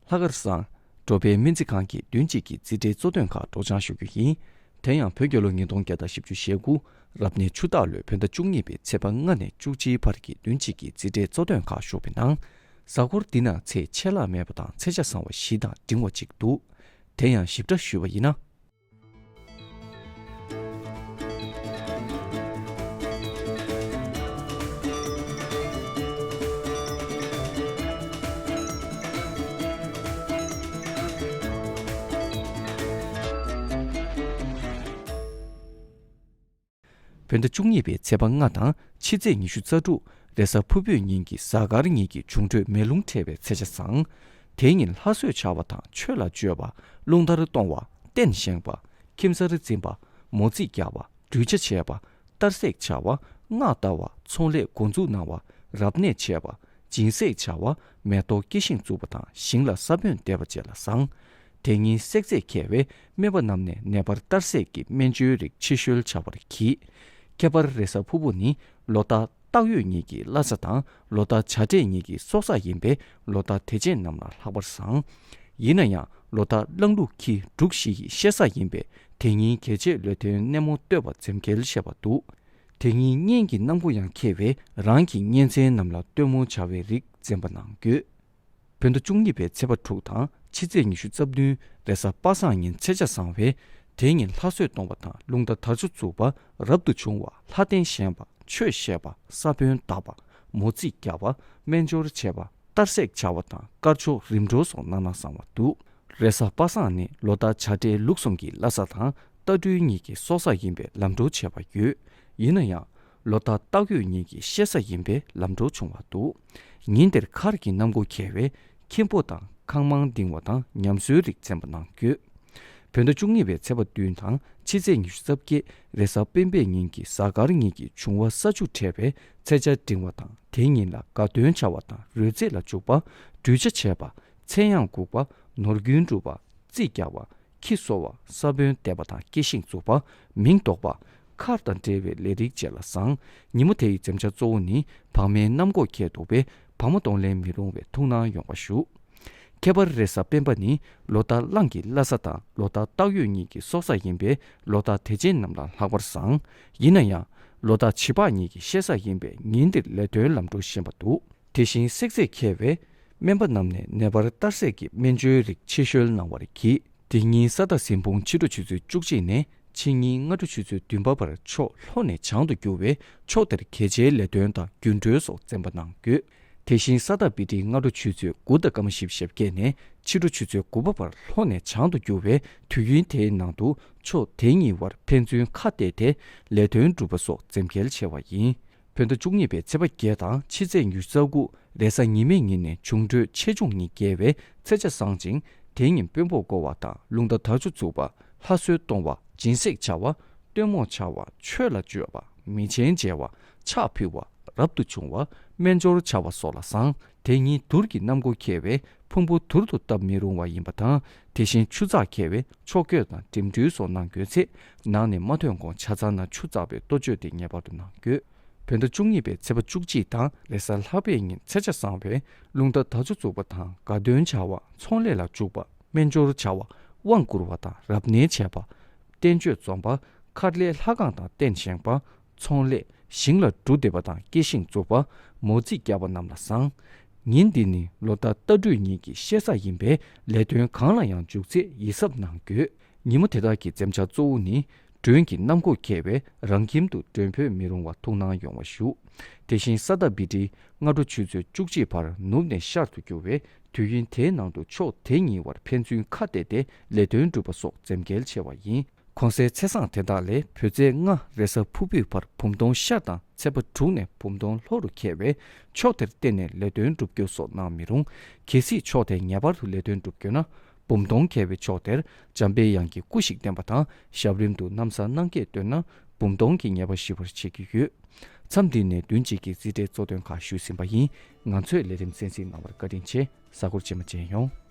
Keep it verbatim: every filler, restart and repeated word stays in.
ལྷག་དཀར་བཟང་། འགྲོ་ཕན་སྨན་རྩིས་ཁང་གི་བདུན་གཅིག་གི་རྩིས་ཁྲའི་གཙོ་དོན་ཁག་སྒྲོག་སྦྱང་ཞུ་རྒྱུ་ཡིན། དེ་ཡང་བོད་རྒྱལ་ལོ་ཉིས་སྟོང་བརྒྱ་དང་བཞི་བཅུ་ཞེ་དགུ་རབ་གནས་ཆུ་སྟག་ལོའི་བོད་ཟླ་བཅུ་གཉིས་པའི་ཚེས་པ་ལྔ་ནས་བཅུ་གཅིག་བར་གྱི་བདུན་གཅིག་གི་རྩིས་ཁྲའི་གཙོ་དོན་ཁག་ཞུས་པའི་ནང་། གཟའ་འཁོར་འདི་ནང་ཚེས་ཆད་ལྷག་མེད་པ་དང་ཚེས་ཆ་བཟང་བ་བཞི་དང་འབྲིང་བ་གཅིག་འདུག་དེ་ཡང་ཞིབ་ཕྲ་ཞུས་པ་ཡིན་ན། བོད་ཟླ་བཅུ་གཉིས་པའི་ཚེས་པ་ལྔ་དང་ཕྱི་ཚེས་ཉི་ཤུ་རྩ་དྲུག་རེས་གཟའ་ཕུར་བུའི་ཉིན་གྱི་གཟའ་སྐར་ཉིན་གྱི་འབྱུང་འཕྲོད་མེ་རླུང་འཕྲད་པའི་ཚེས་ཆ་བཟང་། དེའི་ཉིན་ལྷ་གསོལ་བྱ་བ་དང་ཆོས་ལ་སྤྱོད་པ། རླུང་རྟར་གཏོང་བ། རྟེན་བཞེངས་པ། ཁྱིམ་གསར་འཛིན་པ། མོ་རྩིས་རྒྱག་པ། འགྲུལ་བྱ་བྱས་པ། གཏར་སྲེག་བྱ་བ། སྔགས་བཏབ་པ། ཚོང་ལས་འགོ་འཛུགས་གནང་བ། རབ་གནས་བྱས་པ། སྦྱིན་སྲེག་བྱ་བ། མེ་ཏོག་སྐྱེ་ཤིང་བཙུགས་པ་དང་ཞིང་ལ་ས་བོན་འདེབས་པ་བཅས་ལ་བཟང་། དེ་ཉིན་བསྲེག་རྫས་མཁས་པས་སྨན་པ་རྣམས་ནས་ནད་པར་གཏར་སྲེག་གི་སྨན་བཅོས་རིགས་ཕྱིར་བཤོལ་བྱ་བར་གྱིས། ཁྱད་པར་རེས་གཟའ་ཕུར་བུ་ནི་ལོ་རྟགས་སྟག་ཡོས་ཉིན་གྱི་བླ་གཟའ་དང་ལོ་རྟགས་བྱ་སྤྲེལ་ཉིན་གྱི་སྲོག་གཟའ་ཡིན་པས་ལོ་རྟགས་དེ་ཅན་རྣམས་ལ་ལྷག་པར་བཟང་། ཡིན་ན་ཡང་ལོ་རྟགས་གླང་ལུག་ཁྱི་འབྲུག་བཞི་ཡི་གཤེད་གཟའ་ཡིན་པས་དེ་ཉིན་གལ་ཆེ་ལས་དོན་སྣེ་མོ་གཏོད་པ་འཛེམ་གེལ་བཤད་པ་འདུག་དེ་ཉིན་གཉེན་གྱི་གནམ་སྒོ་ཡང་ཁེལ་བས་རང་གི་གཉེན་ཚན་རྣམས་ལ་སྟོན་མོ་བྱ་བའི་རིགས་འཛེམ་པ་གནང་དགོས། བོད་ཟླ་བཅུ་གཉིས་པའི་ཚེས་པ་དྲུག་དང་ཕྱི་ཚེས་ཉི་ཤུ་རྩ་བདུན་རེས་གཟའ་པ་སངས་ཉིན་ཚེས་ཆ་བཟང་བས་དེ་ཉིན་ལྷ་གསོལ་གཏོང་བ་དང་རླུང་རྟ་དར་ལྕོག་བཙུགས་པ། རབ་ཏུ་བྱུང་བ། ལྷ་རྟེན་བཞེངས་པ། ཆོས་བཤད་པ། ས་བོན་བཏབ་པ། མོ་རྩིས་རྒྱག་པ། སྨན་སྦྱོར་བྱེད་པ། གཏར་སྲེག་བྱ་བ་དང་དཀར་ཕྱོགས་རིམ་གྲོ་སོགས་གནང་ན་བཟང་བ་འདུག་རེས་གཟའ་པ་སངས་ནི་ལོ་རྟགས་བྱ་སྤྲེལ་ལུག་གསུམ་གྱི་བླ་གཟའ་དང་རྟ་སྦྲུལ་གཉིས་ཀྱི་སྲོག་གཟའ་ཡིན་པས་ལམ་འགྲོ་བྱེད་པ་ཡོད། ཡིན་ན་ཡང་ལོ་རྟགས་སྟག་ཡོས་གཉིས་ཀྱི་གཤེད་གཟའ་ཡིན་པས་ལམ་འགྲོ་བྱུང་བ་འདུག་ཉིན་དེར་མཁར་གྱི་གནམ་སྒོ་ཁེལ་བས་ཁྱིམ་སྤོ་དང་ཁང་མང་འདིང་བ་དང་ཉམས་གསོའི་རིགས་འཛེམ་པ་གནང་དགོས། བོད་ཟླ་བཅུ་གཉིས་པའི་ཚེས་པ་བདུན་དང་ཕྱི་ཚེས་ཉི་ཤུ་རྩ་བརྒྱད་རེས་གཟའ་སྤེན་པའི་ཉིན་གྱི་གཟའ་སྐར་ཉིན་གྱི་འབྱུང་བ་ས་ཆུ་འཕྲད་པས་ཚེས་ཆ་འབྲིང་བ་དང་དེའི་ཉིན་ལ་དགའ་སྟོན་བྱ་བ་དང་རོལ་རྩེད་ལ་འཇུག་པ། འགྲུལ་བྱ་བྱེད་པ། ཚེ་ཡང་འགུགས་པ། ནོར་རྒྱུན་སྒྲུབ་པ། རྩིས་རྒྱག་པ། ཁྱི་གསོ་བ། ས་བོན་འདེབས་པ་དང་སྐྱེ་ཤིང་བཙུགས་པ། མིང་འདོགས་པ། མཁར་དང་འབྲེལ་བའི་ལས་རིགས་བཅས་ལ་བཟང་། ཉིན་མོ་དེ་ཡི་འཛེམ་བྱ་གཙོ་བོ་ནི་བག་མའི་གནམ་སྒོ་ཁེལ་འདུག་པས་བག་མ་གཏོང་ལེན་མི་རུང་བས་ཐུགས་སྣང་ཡོང་བ་ཞུ། ཁྱད་པར་རེས་གཟའ་སྤེན་པ་ནི་ལོ་རྟགས་གླང་གི་བླ་གཟའ་དང་ལོ་རྟགས་སྟག་ཡོས་གཉིས་ཀྱི་སྲོག་གཟའ་ཡིན་པས་ལོ་རྟགས་དེ་ཅན་རྣམས་ལ་ལྷག་པར་བཟང་། ཡིན་ན་ཡང་ལོ་རྟགས་བྱི་ཕག་གཉིས་ཀྱི་གཤེད་གཟའ་ཡིན་པས་ཉིན་འདིར་ལས་དོན་ལམ་འགྲོ་ཞན་པ་འདུག་དེ་བཞིན་བསྲེག་རྫས་མཁས་པས་སྨན་པ་རྣམས་ནས་ནད་པར་གཏར་སྲེག་གི་སྨན་བཅོས་རིགས་ཕྱིར་བཤོལ་གནང་བར་གྱིས། དེ་ཉིན་ས་བདག་གཟིམ་དཔུང་ཕྱི་དྲོ་ཆུ་ཚོད་བཅུ་གཅིག་ནས་ཕྱི་ཉིན་སྔ་དྲོ་ཆུ་ཚོད་བདུན་པ་བར་ཕྱོགས་ལྷོ་ནས་བྱང་དུ་རྒྱུ་བས་ཕྱོགས་དེར་གལ་ཆེའི་ལས་དོན་དང་རྒྱུན་གྲོལ་སོགས་འཛེམ་པ་གནང་དགོས། དེ་བཞིན་ས་བདག་བི་ཏྲི་སྔ་དྲོ་ཆུ་ཚོད་དགུ་དང་སྐར་མ་བཞི་བཅུ་ཞེ་བརྒྱད་ནས་ཕྱི་དྲོ་ཆུ་ཚོད་དགུ་པ་བར་ལྷོ་ནས་བྱང་དུ་རྒྱུ་བས་དུས་ཡུན་དེའི་ནང་དུ་ཕྱོགས་དེ་གཉིས་བར་ཕན་ཚུན་ཁ་གཏད་དེ་ལས་དོན་སྒྲུབ་པ་སོགས་འཛེམ་གེལ་ཆེ་བ་ཡིན། བོད་ཟླ་བཅུ་གཉིས་པའི་ཚེས་པ་བརྒྱད་དང་ཕྱི་ཚེས་ཉི་ཤུ་རྩ་དགུ་རེས་གཟའ་ཉི་མའི་ཉིན་ནས་འབྱུང་འཕྲོད་ཆེ་ཆུང་གཉིས་འགལ་བས་ཚེས་ཆ་བཟང་ཅིང་དེའི་ཉིན་དཔོན་པོ་བསྐོ་བ་དང་རླུང་རྟ་དར་ལྕོག་བཙུགས་པ། ལྷ་གསོལ་གཏོང་བ། སྦྱིན་སྲེག་བྱ་བ། སྟོན་མོ་བྱ་བ། ཆོས་ལ་སྤྱོད་པ། མི་ཆེན་མཇལ་བ། ཕྱག་ཕུལ་བ། རབ་ཏུ་བྱུང་བ། སྨན་སྦྱོར་བྱ་བ་སོགས་ལ་བཟང་། དེ་ཉིན་དུར་གྱི་གནམ་སྒོ་ཁེལ་བས་ཕུང་པོ་དུར་དུ་བཏབ་མི་རུང་བ་ཡིན་པ་དང་དེ་བཞིན་ཆུ་ཚགས་ཁེལ་བས་ཕྱོགས་བསྐྱོད་དང་འགྲིམ་འགྲུལ་སོགས་གནང་དགོས་ཚེ་ནང་ནས་མ་ཐོན་གོང་ཆ་ཚང་ན་ཆུ་བཙགས་པའི་ལྟོ་བཅོས་དེ་ངེས་པར་དུ་གནང་དགོས། བོད་ཟླ་བཅུ་གཉིས་པའི་ཚེས་པ་བཅུ་གཅིག་དང་རེས་གཟའ་ལྷག་པའི་ཉིན་ཚེས་ཆ་བཟང་བས་རླུང་རྟ་དར་ལྕོག་བཙུགས་པ་དང་དགའ་སྟོན་བྱ་བ། ཚོང་ལས་ལ་འཇུག་པ། སྨན་སྦྱོར་བྱ་བ། དབང་བསྐུར་བ་དང་རབ་གནས་བྱས་པ། བསྟན་བཅོས་འཛོམས་པ། མཁར་ལས་ལྷ་ཁང་དང་རྟེན་བཞེངས་པ། ཚོང་ལས། ཞིང་ལ་འབྲུ་འདེབས་པ་དང་སྐྱེ་ཤིང་བཙུགས་པ། མོ་རྩིས་བརྒྱབ་པ་རྣམས་ལ་བཟང་། ཉིན་འདི་ནི་ལོ་རྟགས་རྟ་སྦྲུལ་གཉིས་ཀྱི་གཤེད་གཟའ་ཡིན་པས་ལས་དོན་གང་ལ་ཡང་འཇུག་ཚེ་ཡིད་གཟབ་གནང་དགོས། ཉིན་མོ་དེ་དག་གི་འཛེམ་བྱ་གཙོ་བོ་ནི། མགྲོན་གྱི་གནམ་སྒོ་ཁེལ་བས་རང་ཁྱིམ་དུ་མགྲོན་འབོད་མི་རུང་བ་ཐུགས་སྣང་ཡོང་བ་ཞུ། དེ་བཞིན་ས་བདག་བི་ཏྲི་སྔ་དྲོ་ཆུ་ཚོད་བཅུ་གཅིག་བར་ནུབ་ནས་ཤར་དུ་རྒྱུ་བས་དུས་ཡུན་དེའི་ནང་དུ་ཕྱོགས་དེ་གཉིས་བར་ཕན་ཚུན་ཁ་གཏད་དེ་ལས་དོན་སྒྲུབ་པ་སོགས་འཛེམ་གེལ་ཆེ་བ་ཡིན། གོང་གསལ་ཚེས་བཟང་དེ་དག་ལས་བོད་ཚེས་ལྔ་རེས་གཟའ་ཕུར་བུའི་བར་བུམ་སྟོང་ཤར་དང་ཚེས་པ་དྲུག་ནས་བུམ་སྟོང་ལྷོ་རུ་ཁེལ་བས་ཕྱོགས་དེར་གཏན་ནས་ལས་དོན་སྒྲུབ་སྐྱོར་སོགས་གནང་མི་རུང་། གལ་སྲིད་ཕྱོགས་དེར་ངེས་པར་དུ་ལས་དོན་སྒྲུབ་དགོས་ན། བུམ་སྟོང་ཁེལ་བའི་ཕྱོགས་དེར་འཇམ་པའི་དབྱངས་ཀྱི་སྐུ་ཞིག་བསྟན་པ་དང་ཞབས་རིམ་དུ་ན་བཟའ་གནང་སྐྱེས་བཏོན་ན་བུམ་སྟོང་གི་ཉེས་པ་ཞི་བར་བྱེད་ཀྱི་ཡོད། མཚམས་འདི་ནས་བདུན་གཅིག་གི་རྩིས་ཁྲའི་གཙོ་དོན་ཁག་ཞུས་ཟིན་པ་ཡིན། ང་ཚོའི་ལས་རིམ་གསན་གཟིགས་གནང་བར་བཀའ་དྲིན་ཆེ། གཟའ་འཁོར་རྗེས་མ་མཇལ་ཡོང་།